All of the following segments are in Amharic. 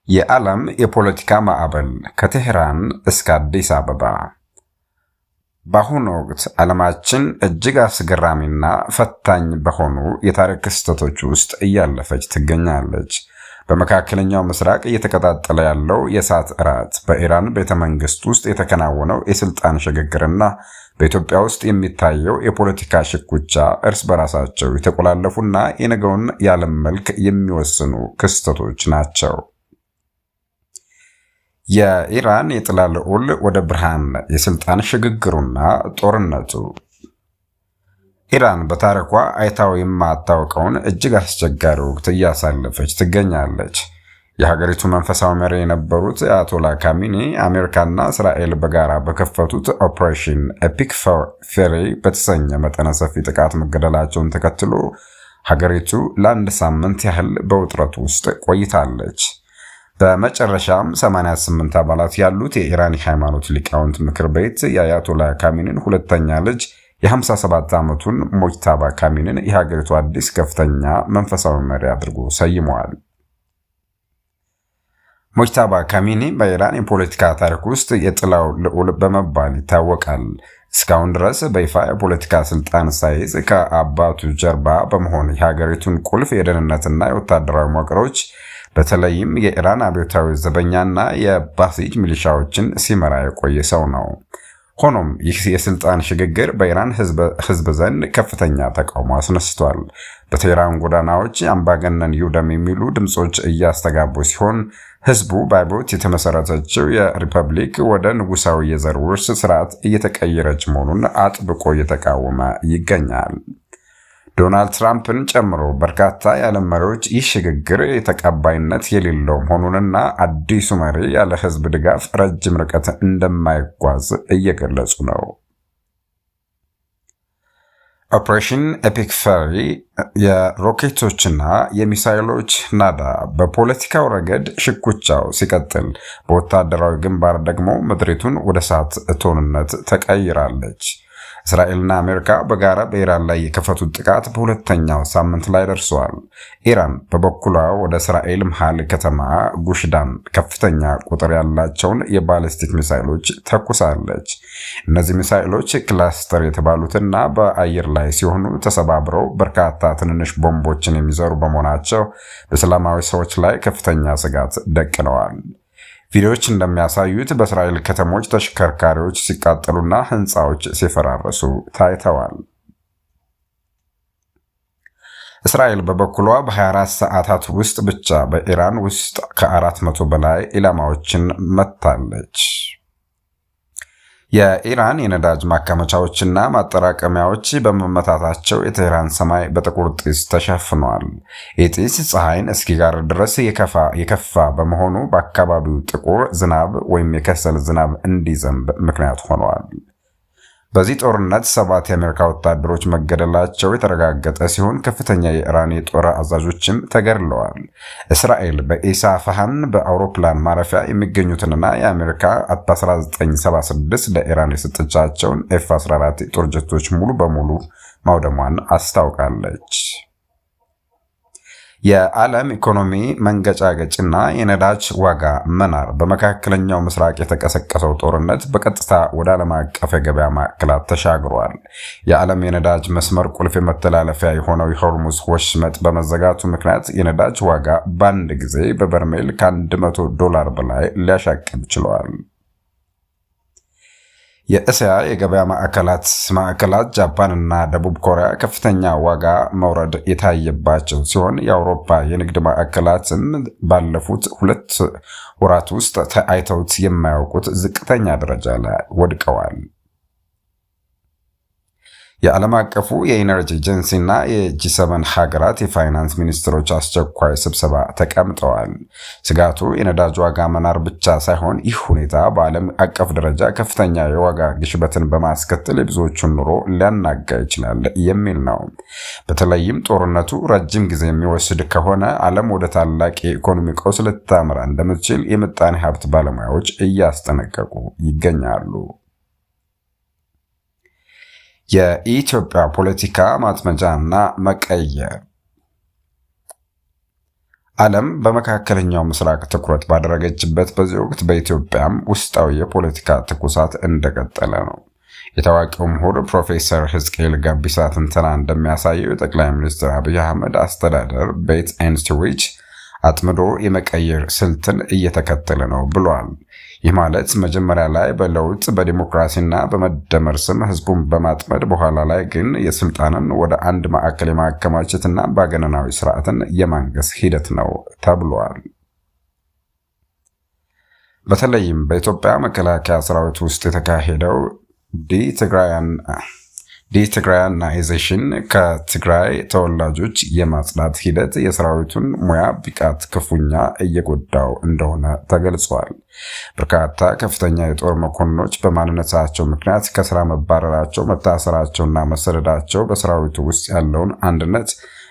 የዓለም የፖለቲካ ማዕበል ከቴህራን እስከ አዲስ አበባ። በአሁኑ ወቅት ዓለማችን እጅግ አስገራሚና ፈታኝ በሆኑ የታሪክ ክስተቶች ውስጥ እያለፈች ትገኛለች። በመካከለኛው ምስራቅ እየተቀጣጠለ ያለው የእሳት እራት፣ በኢራን ቤተ መንግስት ውስጥ የተከናወነው የስልጣን ሽግግርና በኢትዮጵያ ውስጥ የሚታየው የፖለቲካ ሽኩቻ እርስ በራሳቸው የተቆላለፉና የነገውን የዓለም መልክ የሚወስኑ ክስተቶች ናቸው። የኢራን የጥላ ልዑል ወደ ብርሃን፣ የስልጣን ሽግግሩና ጦርነቱ። ኢራን በታሪኳ አይታው የማታውቀውን እጅግ አስቸጋሪ ወቅት እያሳለፈች ትገኛለች። የሀገሪቱ መንፈሳዊ መሪ የነበሩት አያቶላ ካሚኒ አሜሪካና እስራኤል በጋራ በከፈቱት Operation Epic Fury በተሰኘ መጠነ ሰፊ ጥቃት መገደላቸውን ተከትሎ ሀገሪቱ ለአንድ ሳምንት ያህል በውጥረት ውስጥ ቆይታለች። በመጨረሻም 88 አባላት ያሉት የኢራን የሃይማኖት ሊቃውንት ምክር ቤት የአያቶላ ካሚኒን ሁለተኛ ልጅ የ57 ዓመቱን ሞጅታባ ካሚኒን የሀገሪቱ አዲስ ከፍተኛ መንፈሳዊ መሪ አድርጎ ሰይመዋል። ሞጅታባ ካሚኒ በኢራን የፖለቲካ ታሪክ ውስጥ የጥላው ልዑል በመባል ይታወቃል። እስካሁን ድረስ በይፋ የፖለቲካ ስልጣን ሳይዝ ከአባቱ ጀርባ በመሆን የሀገሪቱን ቁልፍ የደህንነትና የወታደራዊ መዋቅሮች፣ በተለይም የኢራን አብዮታዊ ዘበኛና የባሲጅ ሚሊሻዎችን ሲመራ የቆየ ሰው ነው። ሆኖም ይህ የስልጣን ሽግግር በኢራን ሕዝብ ዘንድ ከፍተኛ ተቃውሞ አስነስቷል። በቴህራን ጎዳናዎች "አምባገነን ይውደም" የሚሉ ድምፆች እያስተጋቡ ሲሆን፣ ሕዝቡ በአብዮት የተመሰረተችው የሪፐብሊክ ወደ ንጉሳዊ የዘር ውርስ ስርዓት እየተቀየረች መሆኑን አጥብቆ እየተቃወመ ይገኛል። ዶናልድ ትራምፕን ጨምሮ በርካታ የዓለም መሪዎች ይህ ሽግግር ተቀባይነት የሌለው መሆኑንና አዲሱ መሪ ያለ ሕዝብ ድጋፍ ረጅም ርቀት እንደማይጓዝ እየገለጹ ነው። Operation Epic Fury፣ የሮኬቶችና የሚሳይሎች ናዳ። በፖለቲካው ረገድ ሽኩቻው ሲቀጥል፣ በወታደራዊ ግንባር ደግሞ ምድሪቱን ወደ እሳት እቶንነት ተቀይራለች። እስራኤልና አሜሪካ በጋራ በኢራን ላይ የከፈቱት ጥቃት በሁለተኛው ሳምንት ላይ ደርሰዋል። ኢራን በበኩሏ ወደ እስራኤል መሃል ከተማ ጉሽዳን ከፍተኛ ቁጥር ያላቸውን የባሊስቲክ ሚሳይሎች ተኩሳለች። እነዚህ ሚሳይሎች cluster የተባሉትና በአየር ላይ ሲሆኑ ተሰባብረው በርካታ ትንንሽ ቦምቦችን የሚዘሩ በመሆናቸው በሰላማዊ ሰዎች ላይ ከፍተኛ ስጋት ደቅነዋል። ቪዲዮዎች እንደሚያሳዩት በእስራኤል ከተሞች ተሽከርካሪዎች ሲቃጠሉና ህንፃዎች ሲፈራረሱ ታይተዋል። እስራኤል በበኩሏ በ24 ሰዓታት ውስጥ ብቻ በኢራን ውስጥ ከ400 በላይ ኢላማዎችን መታለች። የኢራን የነዳጅ ማከማቻዎችና ማጠራቀሚያዎች በመመታታቸው የቴህራን ሰማይ በጥቁር ጢስ ተሸፍኗል። ይህ ጢስ ፀሐይን እስኪጋርድ ድረስ የከፋ በመሆኑ በአካባቢው ጥቁር ዝናብ ወይም የከሰል ዝናብ እንዲዘንብ ምክንያት ሆኗል። በዚህ ጦርነት ሰባት የአሜሪካ ወታደሮች መገደላቸው የተረጋገጠ ሲሆን ከፍተኛ የኢራን የጦር አዛዦችም ተገድለዋል። እስራኤል በኢስፋሃን በአውሮፕላን ማረፊያ የሚገኙትንና የአሜሪካ በ1976 ለኢራን የሰጠቻቸውን F 14 የጦር ጀቶች ሙሉ በሙሉ ማውደሟን አስታውቃለች። የዓለም ኢኮኖሚ መንገጫገጭና የነዳጅ ዋጋ መናር። በመካከለኛው ምስራቅ የተቀሰቀሰው ጦርነት በቀጥታ ወደ ዓለም አቀፍ የገበያ ማዕከላት ተሻግሯል። የዓለም የነዳጅ መስመር ቁልፍ የመተላለፊያ የሆነው የሆርሙዝ ወሽመጥ በመዘጋቱ ምክንያት የነዳጅ ዋጋ በአንድ ጊዜ በበርሜል ከ100 ዶላር በላይ ሊያሻቅብ ችሏል። የእስያ የገበያ ማዕከላት ጃፓን እና ደቡብ ኮሪያ ከፍተኛ ዋጋ መውረድ የታየባቸው ሲሆን የአውሮፓ የንግድ ማዕከላትም ባለፉት 2 ወራት ውስጥ አይተውት የማያውቁት ዝቅተኛ ደረጃ ላይ ወድቀዋል። የዓለም አቀፉ የኢነርጂ ኤጀንሲ እና የ G7 ሀገራት የፋይናንስ ሚኒስትሮች አስቸኳይ ስብሰባ ተቀምጠዋል። ስጋቱ የነዳጅ ዋጋ መናር ብቻ ሳይሆን ይህ ሁኔታ በዓለም አቀፍ ደረጃ ከፍተኛ የዋጋ ግሽበትን በማስከተል የብዙዎቹን ኑሮ ሊያናጋ ይችላል የሚል ነው። በተለይም ጦርነቱ ረጅም ጊዜ የሚወስድ ከሆነ ዓለም ወደ ታላቅ የኢኮኖሚ ቀውስ ልታመራ እንደምትችል የምጣኔ ሀብት ባለሙያዎች እያስጠነቀቁ ይገኛሉ። የኢትዮጵያ ፖለቲካ ማጥመጃና መቀየር። ዓለም በመካከለኛው ምስራቅ ትኩረት ባደረገችበት በዚህ ወቅት በኢትዮጵያም ውስጣዊ የፖለቲካ ትኩሳት እንደቀጠለ ነው። የታዋቂው ምሁር ፕሮፌሰር ሕዝቅኤል ጋቢሳ ትንተና እንደሚያሳየው የጠቅላይ ሚኒስትር አብይ አህመድ አስተዳደር bait and switch፣ አጥምዶ የመቀየር ስልትን እየተከተለ ነው ብሏል። ይህ ማለት መጀመሪያ ላይ በለውጥ፣ በዲሞክራሲና በመደመር ስም ህዝቡን በማጥመድ በኋላ ላይ ግን የስልጣንን ወደ አንድ ማዕከል የማከማቸትና አምባገነናዊ ስርዓትን የማንገስ ሂደት ነው ተብሏል። በተለይም በኢትዮጵያ መከላከያ ሰራዊት ውስጥ የተካሄደው de-Tigrayanization፣ ከትግራይ ተወላጆች የማጽዳት ሂደት የሰራዊቱን ሙያ ብቃት ክፉኛ እየጎዳው እንደሆነ ተገልጿል። በርካታ ከፍተኛ የጦር መኮንኖች በማንነታቸው ምክንያት ከስራ መባረራቸው፣ መታሰራቸውና መሰደዳቸው በሰራዊቱ ውስጥ ያለውን አንድነት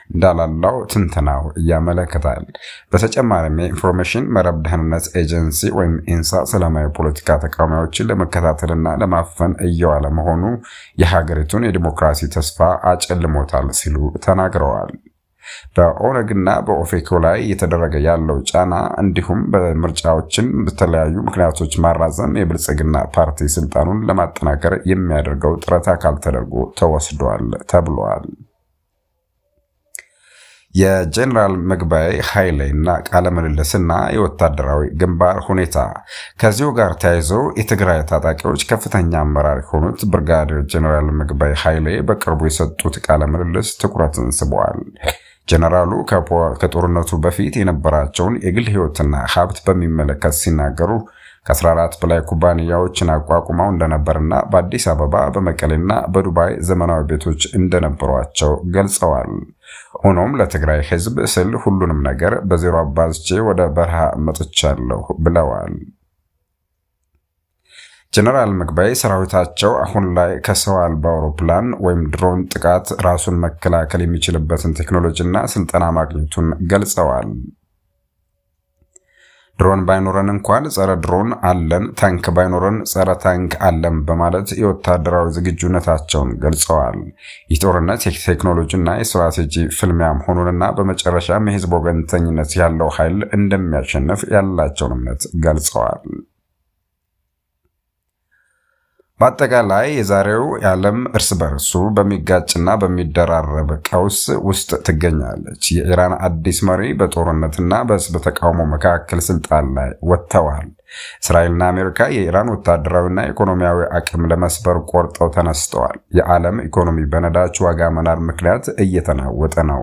እንዳላላው ትንተናው ያመለክታል። በተጨማሪም የኢንፎርሜሽን መረብ ደህንነት ኤጀንሲ ወይም ኢንሳ ሰላማዊ ፖለቲካ ተቃዋሚዎችን ለመከታተልና ለማፈን እየዋለ መሆኑ የሀገሪቱን የዲሞክራሲ ተስፋ አጨልሞታል ሲሉ ተናግረዋል። በኦነግና በኦፌኮ ላይ እየተደረገ ያለው ጫና እንዲሁም በምርጫዎችን በተለያዩ ምክንያቶች ማራዘም የብልጽግና ፓርቲ ስልጣኑን ለማጠናከር የሚያደርገው ጥረት አካል ተደርጎ ተወስዷል ተብሏል። የጀኔራል ምግበይ ኃይሌ እና ቃለ ምልልስና የወታደራዊ ግንባር ሁኔታ። ከዚሁ ጋር ተያይዞ የትግራይ ታጣቂዎች ከፍተኛ አመራር የሆኑት ብርጋዴር ጀኔራል ምግበይ ኃይሌ በቅርቡ የሰጡት ቃለ ምልልስ ትኩረትን ስበዋል። ጀነራሉ ከጦርነቱ በፊት የነበራቸውን የግል ሕይወትና ሀብት በሚመለከት ሲናገሩ ከ14 በላይ ኩባንያዎችን አቋቁመው እንደነበርና በአዲስ አበባ፣ በመቀሌና በዱባይ ዘመናዊ ቤቶች እንደነበሯቸው ገልጸዋል። ሆኖም ለትግራይ ሕዝብ ስል ሁሉንም ነገር በዜሮ አባዝቼ ወደ በረሃ መጥቻለሁ ብለዋል። ጀነራል ምግበይ ሰራዊታቸው አሁን ላይ ከሰው አልባ አውሮፕላን ወይም ድሮን ጥቃት ራሱን መከላከል የሚችልበትን ቴክኖሎጂና ስልጠና ማግኘቱን ገልጸዋል። ድሮን ባይኖረን እንኳን ጸረ ድሮን አለን፣ ታንክ ባይኖረን ጸረ ታንክ አለን በማለት የወታደራዊ ዝግጁነታቸውን ገልጸዋል። ይህ ጦርነት የቴክኖሎጂና የስትራቴጂ ፍልሚያ መሆኑንና በመጨረሻም የህዝብ ወገንተኝነት ያለው ኃይል እንደሚያሸንፍ ያላቸውን እምነት ገልጸዋል። በአጠቃላይ የዛሬው የዓለም እርስ በርሱ በሚጋጭና በሚደራረብ ቀውስ ውስጥ ትገኛለች። የኢራን አዲስ መሪ በጦርነትና በህዝብ ተቃውሞ መካከል ስልጣን ላይ ወጥተዋል። እስራኤልና አሜሪካ የኢራን ወታደራዊና ኢኮኖሚያዊ አቅም ለመስበር ቆርጠው ተነስተዋል። የዓለም ኢኮኖሚ በነዳጅ ዋጋ መናር ምክንያት እየተናወጠ ነው።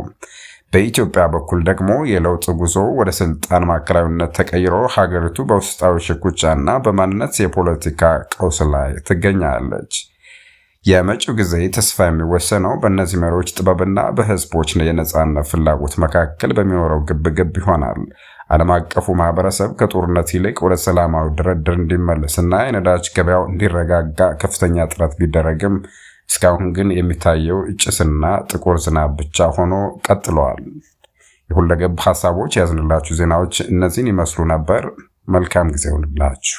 በኢትዮጵያ በኩል ደግሞ የለውጥ ጉዞ ወደ ስልጣን ማዕከላዊነት ተቀይሮ ሀገሪቱ በውስጣዊ ሽኩቻና በማንነት የፖለቲካ ቀውስ ላይ ትገኛለች። የመጪው ጊዜ ተስፋ የሚወሰነው በእነዚህ መሪዎች ጥበብና በህዝቦች የነጻነት ፍላጎት መካከል በሚኖረው ግብግብ ይሆናል። ዓለም አቀፉ ማህበረሰብ ከጦርነት ይልቅ ወደ ሰላማዊ ድርድር እንዲመለስና የነዳጅ ገበያው እንዲረጋጋ ከፍተኛ ጥረት ቢደረግም እስካሁን ግን የሚታየው ጭስና ጥቁር ዝናብ ብቻ ሆኖ ቀጥለዋል። የሁለገብ ሀሳቦች ያዝንላችሁ ዜናዎች እነዚህን ይመስሉ ነበር። መልካም ጊዜ ይሁንላችሁ።